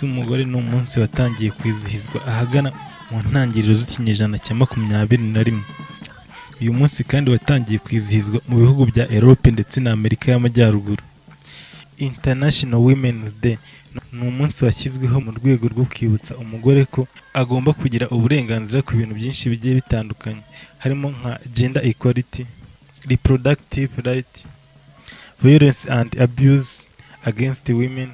Umunsi w'umugore ni umunsi watangiye kwizihizwa ahagana mu ntangiriro z'ikinyejana cya 21. Uyu munsi kandi watangiye kwizihizwa mu bihugu bya Europe ndetse na Amerika y'Amajyaruguru. International Women's Day ni umunsi washyizweho mu rwego rwo kwibutsa umugore ko agomba kugira uburenganzira ku bintu byinshi bigiye bitandukanye, harimo nka gender equality, reproductive right, violence and abuse against women.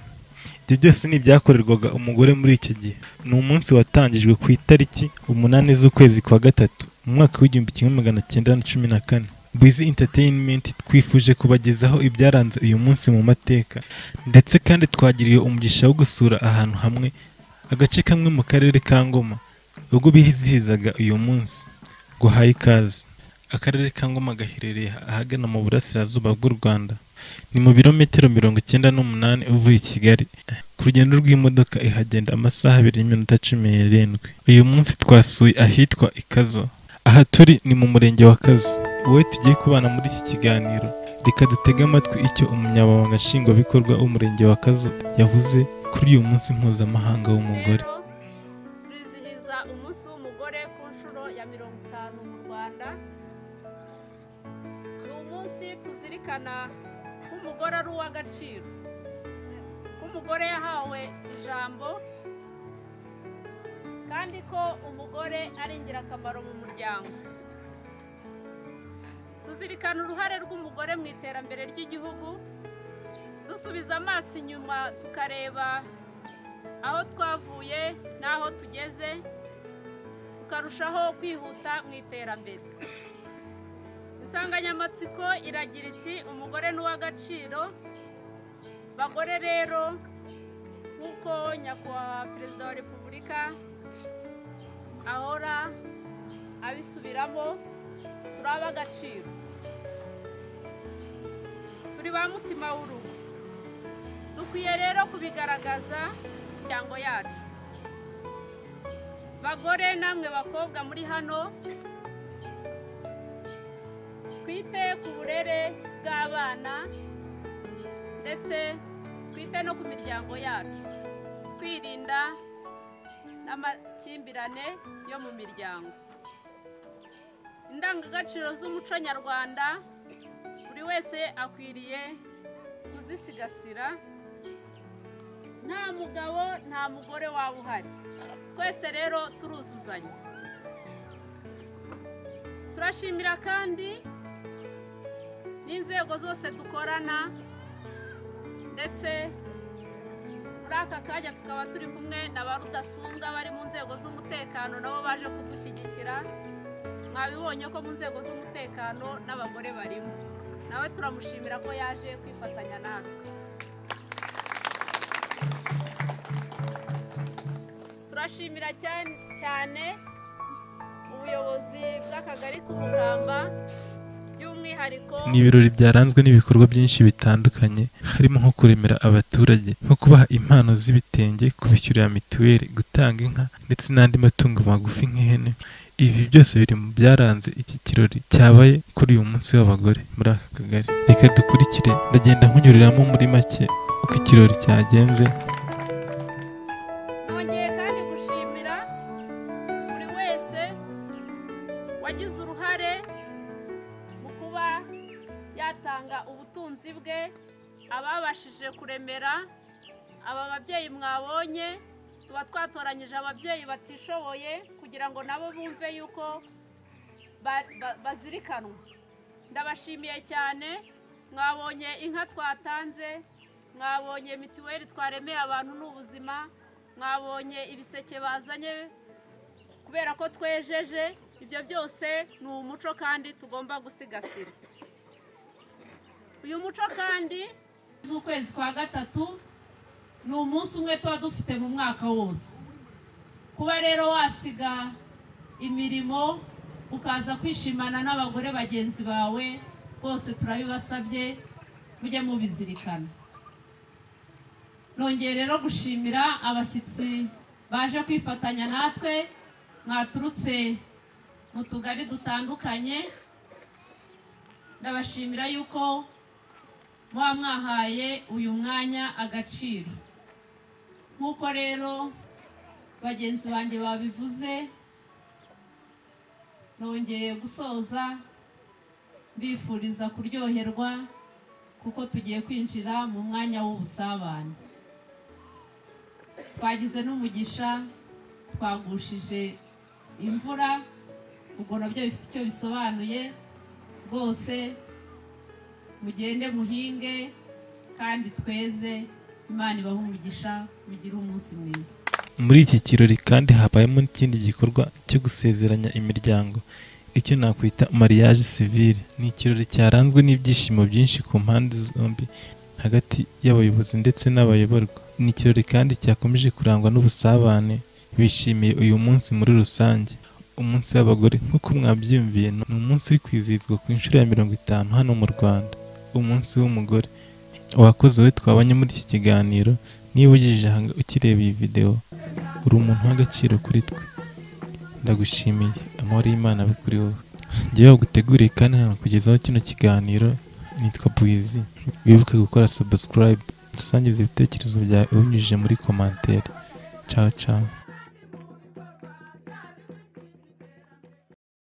Ibyo byose ni ibyakorerwaga umugore muri icyo gihe. Ni umunsi watangijwe ku itariki 8 z'ukwezi kwa 3 mu mwaka w'1914. Bwiza Entertainment twifuje kubagezaho ibyaranze uyu munsi mu mateka, ndetse kandi twagiriye umugisha wo gusura ahantu hamwe, agace kamwe mu karere ka Ngoma, ubwo bizihizaga uyu munsi. Guhaye ikaze. Akarere ka Ngoma gaherereye ahagana mu burasirazuba bw'u Rwanda, ni mu birometero 98 uvuye i Kigali. Ku rugendo rw'imodoka ihagenda amasaha 2:17. Uyu munsi twasuye ahitwa Ikazo. Aha turi ni mu murenge wa Kazo. Wowe tugiye kubana muri iki kiganiro, reka dutege amatwi icyo umunyamabanga nshingwabikorwa w'umurenge wa Kazo yavuze kuri uyu munsi mpuzamahanga w'umugore. Turizihiza umunsi w'umugore ku nshuro ya 50 mu Rwanda. Ni umunsi tuzirikana ko umugore ari uw'agaciro, ko umugore yahawe ijambo, kandi ko umugore ari ingirakamaro mu muryango. Tuzirikana uruhare rw'umugore mu iterambere ry'igihugu, dusubiza amaso inyuma tukareba aho twavuye n'aho tugeze, tukarushaho kwihuta mu iterambere. Insanganyamatsiko iragira iti umugore ni uw'agaciro. Bagore rero, nk'uko nyakubahwa Perezida wa Repubulika ahora abisubiramo, turi ab'agaciro, turi ba mutima w'urugo. Dukwiye rero kubigaragaza mu miryango yacu. Bagore namwe bakobwa muri hano, twite ku burere bw'abana ndetse twite no ku miryango yacu, twirinda n'amakimbirane yo mu miryango. Indangagaciro z'umuco nyarwanda buri wese akwiriye kuzisigasira. Nta mugabo nta mugore waba uhari, twese rero turuzuzanya. Turashimira kandi n'inzego zose dukorana, ndetse muri aka kanya tukaba turi kumwe na ba Rudasumbwa bari mu nzego z'umutekano, nabo baje kudushyigikira. Mwabibonye ko mu nzego z'umutekano n'abagore barimo, nawe turamushimira ko yaje kwifatanya natwe. Turashimira cyane ubuyobozi bw'akagari k'Umukamba by'umwihariko. Ni ibirori byaranzwe n'ibikorwa byinshi bitandukanye, harimo nko kuremera abaturage, nko kubaha impano z'ibitenge, kubishyurira mituweli, gutanga inka ndetse n'andi matungo magufi nk'ihene. Ibi byose biri mu byaranze iki kirori cyabaye kuri uyu munsi w'abagore muri aka kagari. Reka dukurikire, ndagenda nkunyuriramo muri make uko ikirori cyagenze. Nongeye kandi gushimira buri wese wagize uruhare mu kuba yatanga ubutunzi bwe, ababashije kuremera aba babyeyi mwabonye. Tuba twatoranyije ababyeyi batishoboye kugira ngo nabo bumve yuko bazirikanwa. Ndabashimiye cyane. Mwabonye inka twatanze, mwabonye mituweli twaremeye abantu n'ubuzima, mwabonye ibiseke bazanye kubera ko twejeje. Ibyo byose ni umuco kandi tugomba gusigasira. Uyu muco kandi z'ukwezi kwa 3 ni umunsi umwe tuba dufite mu mwaka wose. Kuba rero wasiga imirimo ukaza kwishimana n'abagore bagenzi bawe, rwose turabibasabye mujye mubizirikana. Nongeye rero gushimira abashyitsi baje kwifatanya natwe, mwaturutse mu tugari dutandukanye. Ndabashimira yuko muba mwahaye uyu mwanya agaciro. Nk'uko rero bagenzi banjye babivuze, nongeye gusoza mbifuriza kuryoherwa kuko tugiye kwinjira mu mwanya w'ubusabane. Twagize n'umugisha, twagushije imvura, ubwo nabyo bifite icyo bisobanuye. Rwose mugende muhinge kandi tweze, Imana ibahe umugisha, mugire umunsi mwiza. Muri iki kirori kandi habayemo n'ikindi gikorwa cyo gusezeranya imiryango, icyo nakwita mariage civile. Ni ikirori cyaranzwe n'ibyishimo byinshi ku mpande zombi, hagati y'abayobozi ndetse n'abayoborwa. Ni ikirori kandi cyakomeje kurangwa n'ubusabane, bishimiye uyu munsi muri rusange. Umunsi w'abagore nk'uko mwabyiyumviye ni umunsi uri kwizihizwa ku nshuro ya 50 hano mu Rwanda, umunsi w'umugore. Wakoze wowe twabanye muri iki kiganiro, niba ugejeje aha ukireba iyi video, uri umuntu w'agaciro kuri twe. Ndagushimiye, amahoro y'Imana abe kuri wowe. Njyewe waguteguriye kandi nkanakugezaho kino kiganiro nitwa Buizi. Wibuke gukora subscribe, dusangize ibitekerezo byawe ubinyujije muri commentaire. Ciao ciao.